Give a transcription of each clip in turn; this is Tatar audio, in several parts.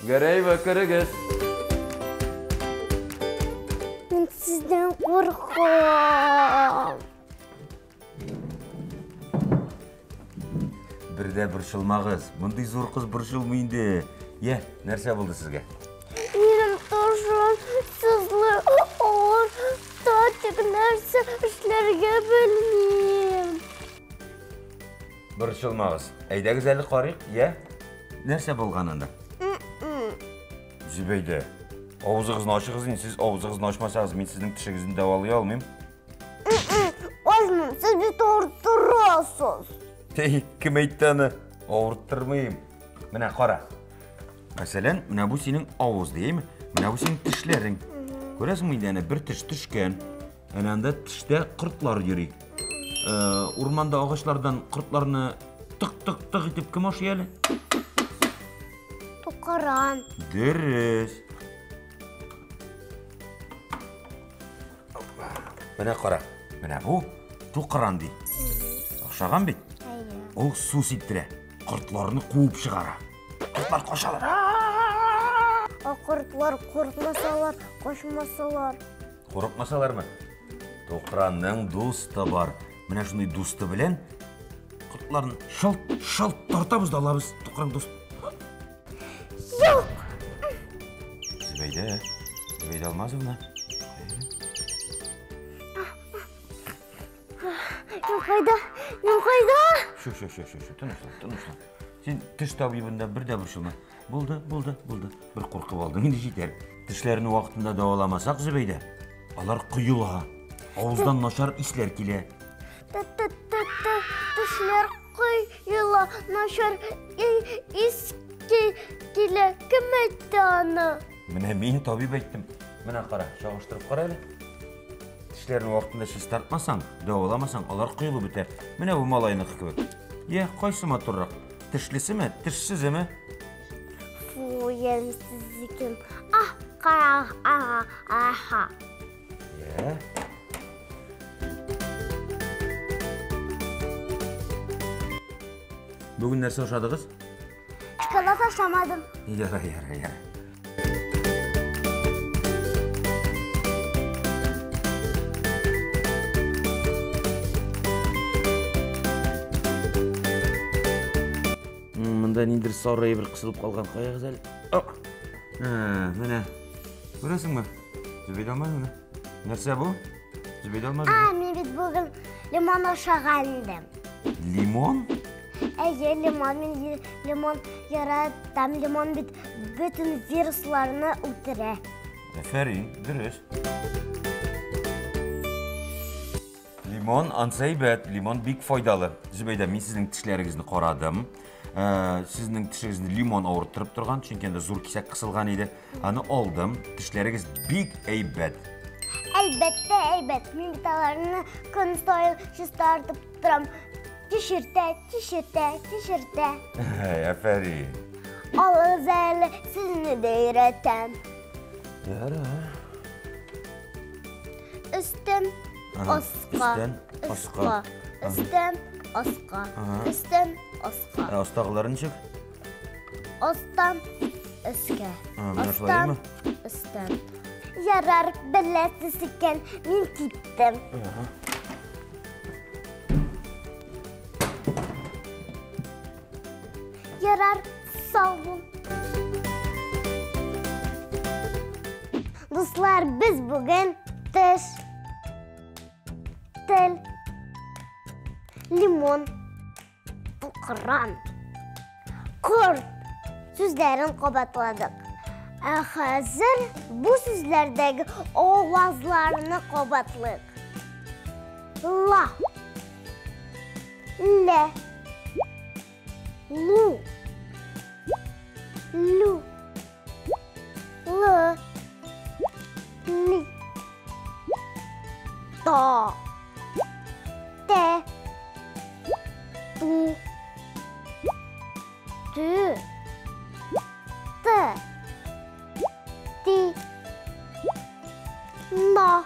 Гәрәева, керегез. Мин сездән куркам. Бер дә борчылмагыз. Мондый зур кыз борчылмый инде. Йә, нәрсә булды сезгә? Минем ташым сызлый, авырта, тик нәрсә эшләргә белмим. Борчылмагыз. Әйдәгез әле карыйк, йә. Нәрсә булган анда? Зөбәйдә, авызыгызны ачыгыз инде. Сез авызыгызны ачмасагыз, мин сезнең тешегезне дәвалый алмыйм. Ачмыйм, сез бит авырттырасыз. Әй, кем әйтте аны? Авырттырмыйм. Менә кара. Мәсәлән, менә бу синең авыз, дияме? Менә бу синең тешләрең. Күрәсеңме инде, әнә бер теш төшкән. Әнә анда тештә кортлар йөри. Урманда агачлардан кортларны тык-тык-тык итеп кем ашый әле? Тукыран. Дөрес. Менә кара. Менә бу тукыран ди. Охшаган бит? Ул су сиптерә, кортларны куып чыгара. Кортлар качалар. Ә кортлар куркмасалар, качмасалар. Курыкмасалармы? Тукранның дусты бар. Менә шундый дусты белән кортларны шалт-шалт тартабыз да алабыз. Тукран дуст. Юк! Зөбәйдә, Зөбәйдә Алмазовна. Мин кайда? Мин кайда? Шу, шу, шу, шу, шу, тынычлан, тынычлан. Син теш табибында бер дә борчылма. Булды, булды, булды. Бер куркып алдың, инде җитәр. Тешләрне вакытында дәваламасак, Зөбәйдә, алар коела. Авыздан начар исләр килә. Тешләр коела, начар ис килә. Кем әйтте аны? Менә мин табиб әйттем. Менә кара, чагыштырып кара әле. Тешләрне вакытында чистартмасаң, дәваламасаң, алар коелып бетә. Менә бу малайныкы кебек. Йә, кайсы матуррак? Тешлесеме, тешсеземе? Фу, ямьсез икән. Аһ, кара, ага, аха. Йә. Бүген нәрсә ашадыгыз? Шоколад ашамадым. Ярай, ярай, ярай. Монда ниндидер сары әйбер кысылып калган. Каягыз әле? Менә. Күрәсеңме? Зөбәйдә алмадымы? Нәрсә бу? Зөбәйдә алмадымы? А, мин бит бүген лимон ашаган идем. Лимон? Әйе, лимон. Мин лимон яратам. Лимон бит бөтен вирусларны үтерә. Афәрин, дөрес. Лимон ансы әйбәт, лимон бик файдалы. Зөбәйдә, мин сезнең тешләрегезне карадым. Сезнең тешегезне лимон авырттырып торган, чөнки анда зур кисәк кысылган иде. Аны алдым. Тешләрегез бик әйбәт. Әлбәттә, әйбәт. Мин бит аларны көн саен чистартып торам. Тишертә, тишертә, тишертә. Әй, афәрин. Алыгыз әле, сезне дә өйрәтәм. Ярар. Өстен аска. Өстен аска. Өстен аска. Өстен аска. Ә астагылары ничек? Астан өскә. Менә шулаймы? Өстен. Ярар, беләсез икән, мин киттем. Ярар, сау бул. Дуслар, без бүген теш, тел, лимон, тукран, корт сүзләрен кабатладык. Ә хәзер бу сүзләрдәге авазларны кабатлыйк. Ла, лә, лу, лю, лы, ли, та, тә, ту, тü, т, ти, на,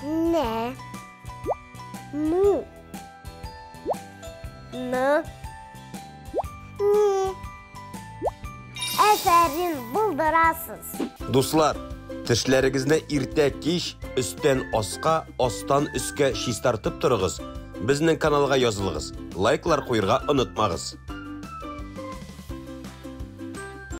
нә, ну, ны, ни. Ә Афәрин, булдырасыз. Дуслар, тешләрегезне иртә-кич өстән аска, астан өскә чистартып торыгыз. Безнең каналга язылыгыз, лайклар куерга онытмагыз.